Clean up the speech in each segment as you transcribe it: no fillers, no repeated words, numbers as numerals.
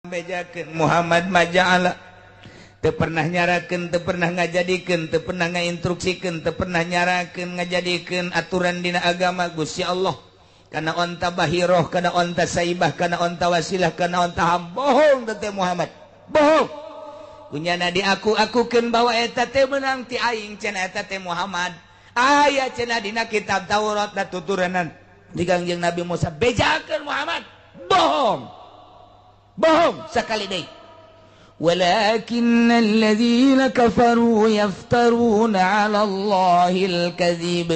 Bejakeun Muhammad maja'ala teu pernah nyarakeun, teu pernah ngajadikeun, teu pernah ngainstruksikeun, teu pernah nyarakeun ngajadikeun aturan dina agama Gusti Allah kana onta bahiroh, kana onta saibah, kana onta wasilah, kana onta ham. Bohong teh Muhammad, bohong. Kunyana diaku-akukeun bahwa eta teh meunang ti aing cenah eta teh Muhammad. Aya cenah dina kitab Taurat da tuturanan di Kangjeng Nabi Musa. Bejakeun Muhammad, bohong, bohong sekali deui. Walakin alladzina kafaru yaftaruna 'ala Allahil kadzib.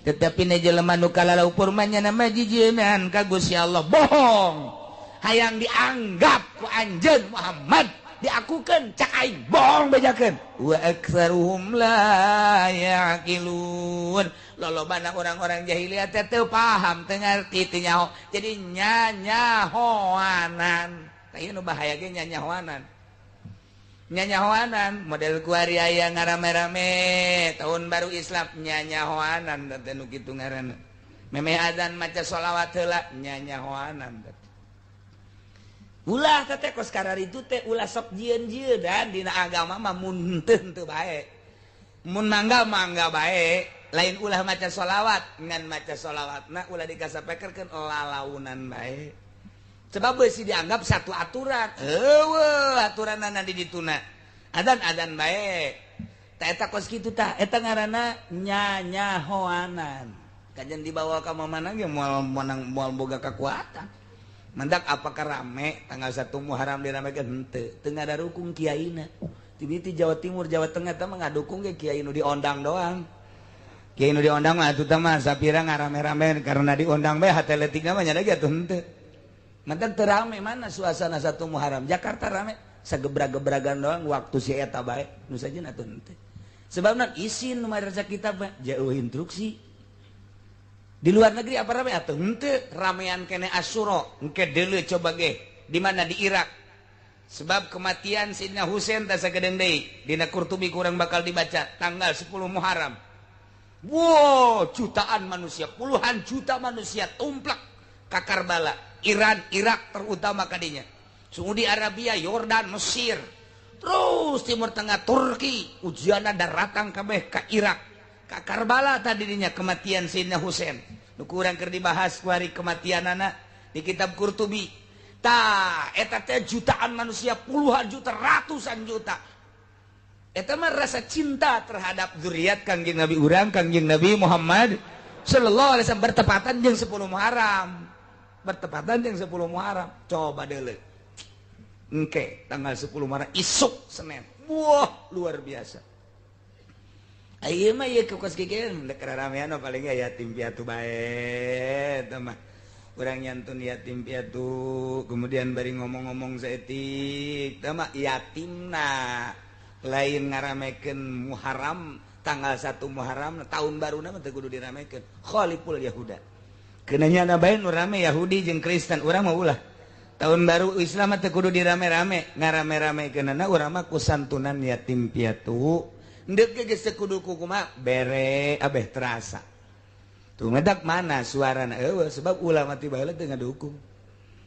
Tetapi ne jelema nu kalalaupur mah nyana majijieunaan ka Gusti Allah, bohong. Hayang dianggap ku anjeun Muhammad diakukeun cak aing, bohong bejakeun. Wa aktsaruhum la yaqilun. Lolobana orang-orang jahiliyah teh teu paham, teu ngarti, teu nyaho. Jadi nyanyahoanan. Tah ieu nu bahaya ge nyanyahoanan. Nyanyahoanan model kuari aya ngarame-rame tahun baru Islam nyanyahoanan teh nu kitu ngaranna. Memeh adzan maca sholawat heula nyanyahoanan teh. Ulah teh kos kararitu teh ulah sok jieun-jieun dan dina agama mah mun henteu henteu bae. Mun mangga mangga bae, lain ulah maca sholawat, ngan maca sholawatna ulah dikasapekerkeun lalaunan bae. Sebab beusi dianggap satu aturan. Eueuh aturanana di dituna. Adan-adan bae. Tah eta kos kitu tah, eta ngaranna nyanyahoanan. Kajian dibawa ka mana ge moal menang, moal boga kekuatan. Mendak apakah rame tanggal 1 Muharram diramekeun henteu? Teu ngadarukung kiaina. Ti Jawa Timur, Jawa Tengah teh mah ngadukung ge kiai nu diondang doang. Kiai nu diondang mah atuh teh mah sapira ngarame-rame karena diondang bae hate leutikna mah nya ge atuh henteu. Mantan terame mana suasana 1 Muharram Jakarta rame sagebra-gebragan doang waktu si eta bae nu sajen atuh henteu. Sebabna isin nu madrasah kitab mah jauh instruksi. Di luar negeri apa rame atuh henteu, ramean kene Asyura engke deuleu coba ge di mana di Irak. Sebab kematian Sidna Husain teh sagedeung deui dina Qurtubi kurang bakal dibaca tanggal 10 Muharram. Wow, jutaan manusia, puluhan juta manusia tumplak ka Karbala. Iran, Irak terutama kadinya. Saudi Arabia, Yordan, Mesir, terus Timur Tengah, Turki, ujianna daratang kabeh ka Irak, ka Karbala tadinya kematian Sayyidina Husain. Nu kurang keur dibahas kuari kematianana di kitab Qurtubi. Tah, eta teh jutaan manusia, puluhan juta, ratusan juta. Eta mah rasa cinta terhadap zuriat Kangjeng Nabi urang, Kangjeng Nabi Muhammad sallallahu alaihi wasallam bertepatan jeung 10 Muharram. Bertepatan jeung 10 Muharram. Coba deuleu. Engke tanggal 10 Muharram isuk Senin. Wah, luar biasa. Ayeuna mah ieu kos kieu dek ramean paling ge yatim piatu bae eta mah. Urang nyantun yatim piatu, kemudian bari ngomong-ngomong saeutik, tah mah yatimna lain ngaramekeun Muharram tanggal 1 Muharram tahun baruna mah teu kudu diramekeun. Khaliful Yahuda. Kenanya na bae nu rame Yahudi jeung Kristen, urang mah ulah. Tahun baru Islam mah teu kudu dirame-rame, ngarame-ramekeunana urang mah ku santunan yatim piatu. Endek ge geus teu kudu kumaha bere abeh terasa. Tuh medak mana suarana eueuh sebab ulama ti baheula teu ngadukung.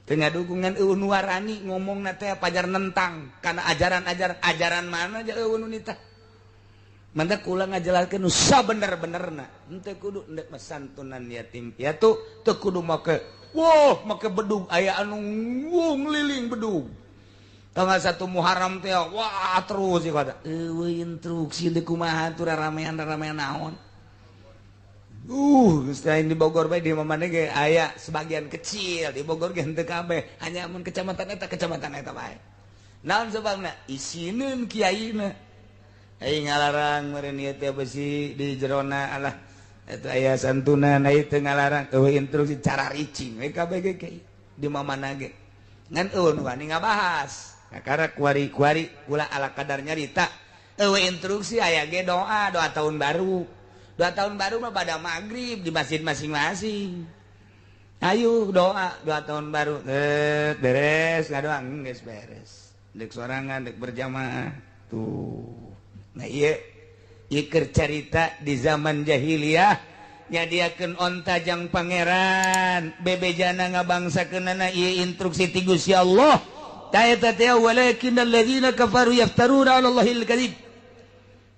Teu ngadukung ngan eueuh nu warani ngomongna teh pajar nentang kana ajaran-ajaran ajaran mana aja eueuh nu nitah. Mantak kula ngajelaskeun nu sabener-benerna. Henteu kudu endek mah santunan yatim piatu, teu kudu make wah make bedug aya anu ngeliling bedug. Tanggal 1 Muharram teh wah terus ieu kata. Eueuh instruksi deui kumaha atuh ramean-ramean naon. Geus di Bogor bae di mana ge aya sebagian kecil di Bogor ge henteu kabeh, hanya mun kecamatan eta bae. Naon sebabna? Isineun kiaina. Ai ngalarang meureun ieu teh besi di jerona alah eta aya santunan ai teu ngalarang eueuh instruksi cara ricing we kabeh ge di mamana ge. Ngan eueuh nu wani ngabahas. Kakara kuari-kuari kula ala kadar nyarita eueuh instruksi aya ge doa doa tahun baru. Doa tahun baru mah pada maghrib di masjid masing-masing. Ayo doa, doa tahun baru. Beres ngadoa geus beres. Dek sorangan, dek berjamaah. Tuh. Nah ieu ieu keur carita di zaman jahiliyah nyadiakeun onta jang pangeran, bebejana ngabangsakeunana ieu instruksi ti Gusti Allah. Ta eta teh walakinnal ladzina kafaru yaftaruna 'ala Allahil kadzib.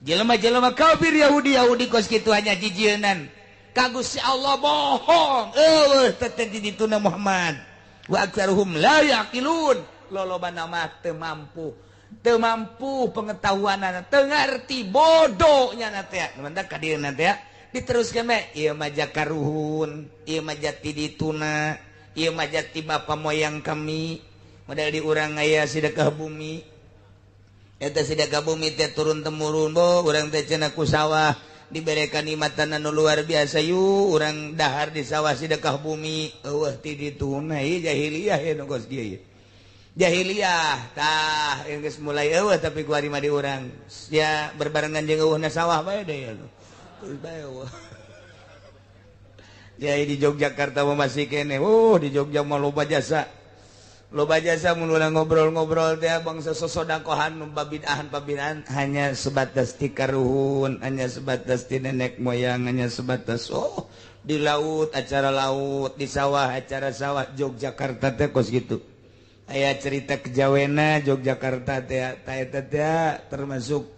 Jelema-jelema kafir Yahudi Yahudi kos kitu hanya jijieunan ka Gusti Allah bohong. Eueuh teh di dituna Muhammad. Wa aktsaruhum la yaqilun. Lolobana mah teu mampu. Teu mampu pengetahuanana, teu ngarti bodohnya na teh. Mantap ka dieu na teh. Diteruskeun bae, ieu mah jakaruhun, ieu mah jati dituna, ieu mah jati bapa moyang kami. Model di urang aya sedekah bumi. Eta sedekah bumi teh turun temurun bo, urang teh cenah ku sawah diberikan nikmatan anu luar biasa yu, urang dahar di sawah sedekah bumi. Eueuh ti dituna ieu jahiliyah ieu nu kos kieu. Jahiliyah tah geus mulai eueuh tapi ku ari mah di urang ya berbarengan jeung eueuhna sawah bae deui anu. Terus bae eueuh. Jadi di Yogyakarta mah masih keneh. Oh, di Jogja mah loba jasa. Loba jasa mun urang ngobrol-ngobrol teh bangsa sosodakohan nu babid'ahan-babid'ahan hanya sebatas ti karuhun, hanya sebatas ti nenek moyang, hanya sebatas oh di laut acara laut, di sawah acara sawah. Yogyakarta teh kos gitu. Aya cerita kejawena Yogyakarta teh eta teh termasuk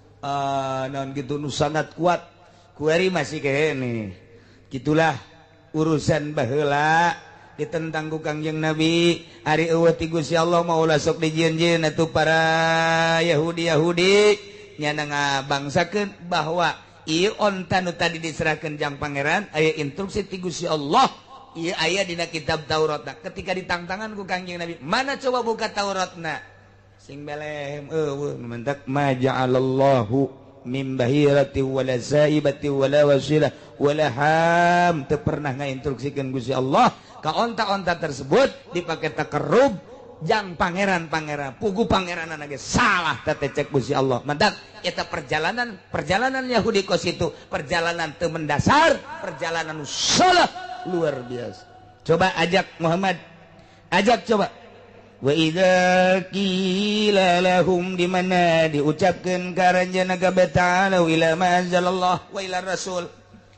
naon gitu nu sangat kuat. Kuari masih kene. Gitulah urusan baheula ditentang ku Kangjeng Nabi. Ari eueuh ti Gusti Allah mah ulah sok dijieun-jieun atuh para Yahudi-Yahudi nyana ngabangsakeun bahwa ieu onta nu tadi diserahkeun jang pangeran aya instruksi ti Gusti Allah. Ieu aya dina kitab Tauratna. Ketika ditangtangan ku Kangjeng Nabi, mana coba buka Tauratna? Sing belem eueuh mentak ma ja'alallahu min bahirati wala saibati wala wasilah wala ham. Teu pernah ngainstruksikeun Gusti Allah ka onta-onta tersebut dipake takarrub jang pangeran-pangeran pugu pangeranana ge salah teh cek Gusti Allah. Mantak eta perjalanan Yahudi kos itu perjalanan teu mendasar, perjalanan salah luar biasa. Coba ajak Muhammad, ajak coba. Wa idza qila lahum di mana diucapkeun ka aranjeunna kabeh ta'ala ila ma anzalallah wa ila rasul.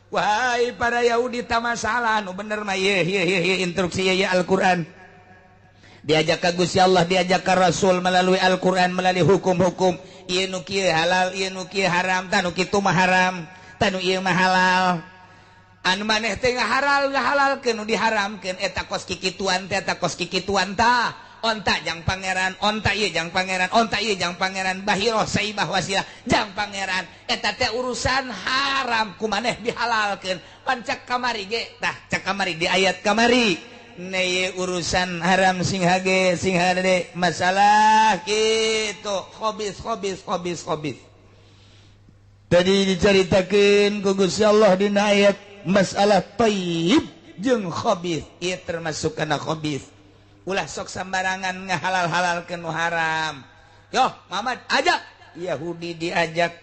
Wahai para Yahudi tamasalah nu bener mah ieu ieu ieu instruksi ieu Al-Qur'an. Diajak ka Gusti Allah, diajak ka Rasul melalui Al-Qur'an, melalui hukum-hukum. Ieu nu kieu halal, ieu nu kieu haram, tah nu kitu mah haram, tah nu ieu mah halal. Anu maneh teh ngahalal ngahalalkeun nu diharamkeun eta kos kikituan teh eta kos kikituan tah. Onta jang pangeran, onta ieu jang pangeran, onta ieu jang pangeran, bahiroh saibah wasilah jang pangeran. Eta teh urusan haram ku maneh dihalalkeun. Pan cak kamari ge tah cak kamari di ayat kamari. Neye urusan haram sing hage sing hade masalah kitu khobis khobis khobis khobis. Tadi dicaritakeun ku Gusti Allah dina ayat masalah thayyib jeung khabis. Ieu termasuk kana khabis. Ulah sok sambarangan ngahalal-halalkeun nu haram. Yo, Muhammad ajak Yahudi diajak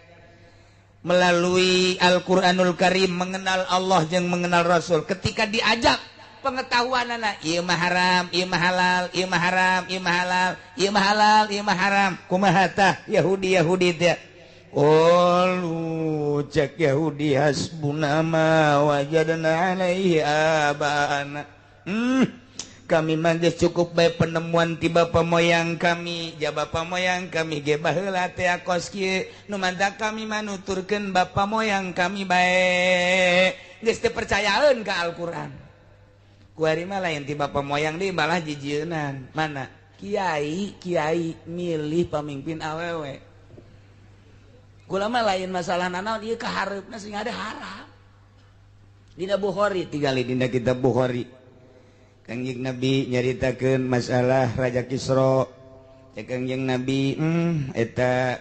melalui Al-Qur'anul Karim mengenal Allah jeung mengenal Rasul. Ketika diajak pengetahuanana ieu mah haram, ieu mah halal, ieu mah haram, ieu mah halal, ieu mah halal, ieu mah haram. Kumaha tah Yahudi-Yahudi teh? Qalu cek Yahudi hasbuna ma wajadna alaihi abana. Kami mah geus cukup bae penemuan ti bapa moyang kami. Ja bapa moyang kami ge baheula teh kos kieu. Nu mantak kami mah nuturkeun bapa moyang kami bae. Geus teu percayaeun ka Al-Qur'an. Kuari mah lain ti bapa moyang deui malah jijieunan. Mana? Kiai, kiai milih pamimpin awewe. Kula mah lain masalah nanaon ieu kahareupna sing ada haram. Dina Bukhari tingali dina kitab Bukhari. Kangjeng Nabi nyaritakeun masalah Raja Kisra. Cek Kangjeng Nabi, eta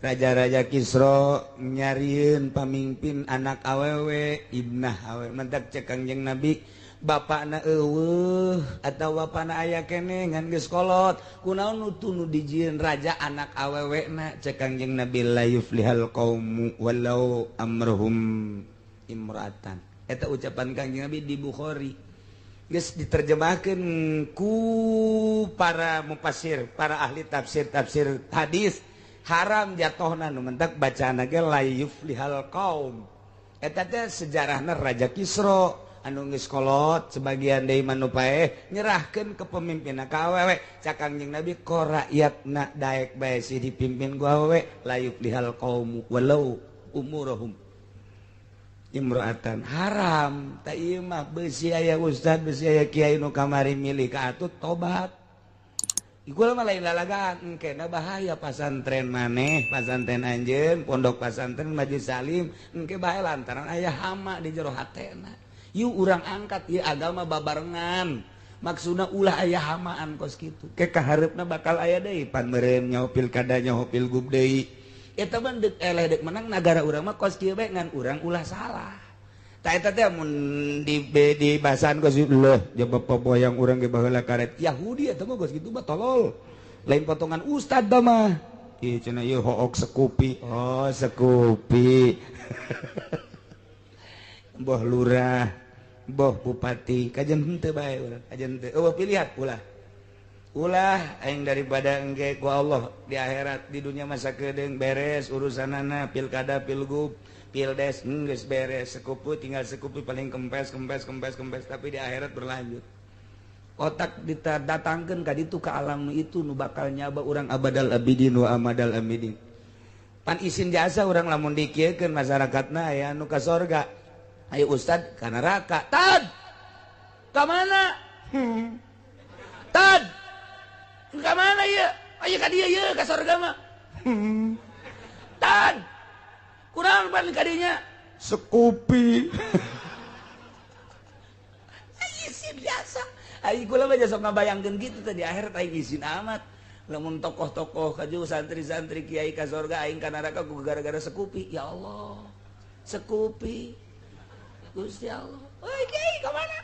raja-raja Kisra nyarieun pamimpin anak awewe ibnah awewe. Mentak cek Kangjeng Nabi, bapakna eueuh atawa bapakna aya keneh ngan geus kolot. Kunaon nu tunu dijieun raja anak awewe na? Cek Kangjeng Nabi la yuflihal qaumu walau amruhum imra'atan. Eta ucapan Kangjeng Nabi di Bukhari. Geus diterjemahkeun ku para mufassir, para ahli tafsir-tafsir hadis, haram jatohna nu mentak bacaanna ge la yuflihal qaum. Eta teh sejarahna Raja Kisra anu geus kolot sebagian deui mah nu paeh nyerahkeun ke pemimpinna ka awewe. Cak Kangjeng Nabi ko rakyatna daek bae si dipimpin ku awewe la yuflihal qaumu walau umurahum imro'atan haram. Ta ieu mah beusi aya ustad beusi aya kiai nu kamari milih ka atut tobat. Iku mah lain lalagaan engkena bahaya pasantren maneh, pasantren anjeun, pondok pasantren Majelis Salim engke bahaya lantaran aya hama di jero hatena. Yuk urang angkat ieu agama babarengan. Maksudna ulah aya hamaan kos kitu. Ke kahareupna bakal aya deui pan meureun nyaho pilkada nyaho pilgub deui. Eta mah deuk eleh deuk menang nagara urang mah kos kieu bae ngan urang ulah salah. Ta eta teh mun di bahasan kos leuh jaba poboyang urang ge baheula karet Yahudi eta mah kos kitu mah tolol. Lain potongan ustad da mah. Ieu cenah ieu hook sekupi. Oh, sekupi. Boh lurah, boh bupati, kajen henteu bae urang, kajen henteu. Eueuh pilihan ulah. Ulah aing daripada engke ku Allah di akhirat di dunia masa kedeung beres urusanana pilkada pilgub pildes geus beres sekupu tinggal sekupu paling kempes kempes kempes kempes tapi di akhirat berlanjut. Otak didatangkeun ka ditu ka alam itu nu bakal nyaba urang abadal abidin wa amadal amidin. Pan isin jasa urang lamun dikieukeun masyarakatna aya anu ka sorga. Ayo ustad ka neraka. Tad. Ka mana? Tad. Ka mana ieu? Ayo ka dieu ieu ka sorga mah. Tad. Kurang pan ka dinya? Sekupi. Isin biasa. Aing kula mah sok ngabayangkeun kitu teh di akhirat aing isin amat. Lamun tokoh-tokoh kaju santri-santri kiai ka sorga aing ka neraka ku gara-gara sekupi. Ya Allah. Sekupi. Gusti Allah. Oi kiai ka mana?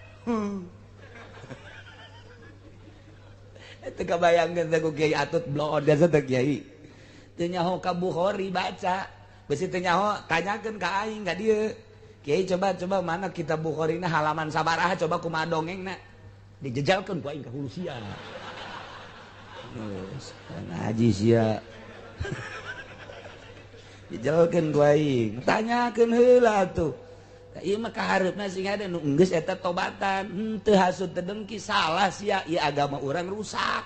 Teu kabayangkeun teh ku kiai Atut bloon jasa teh kiai. Teu nyaho ka Bukhari baca. Besi teu nyaho tanyakeun ka aing ka dieu. Kiai coba mana kitab Bukhari-na halaman sabaraha coba kumaha dongengna. Dijejalkeun ku aing ka hulu sia. Geus ngaji sia. Dijejalkeun ku aing. Tanyakeun heula atuh. Ieu mah kahareupna sing ada nu geus eta tobatan, henteu hasud teu dengki salah sia, ieu agama urang rusak.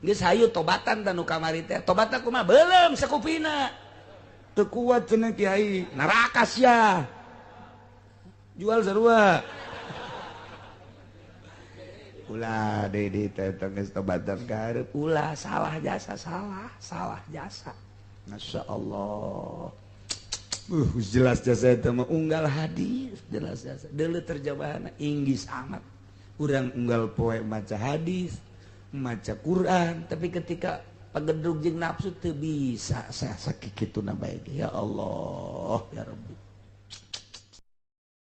Geus hayu tobatan tah nu kamari teh. Tobatna kumaha? Beuleum sakupina. Teu kuat cenah kiai, neraka sia. Jual sarua. Ulah deui di teh geus tobatan kahareup, ulah salah jasa, salah jasa. Masya Allah. Jelas jasa itu mah unggal hadis jelas jasa deuleu terjemahanna Inggris amat urang unggal poe maca hadis maca Quran tapi ketika pagedrug jeung nafsu teu bisa sakituna bae ya Allah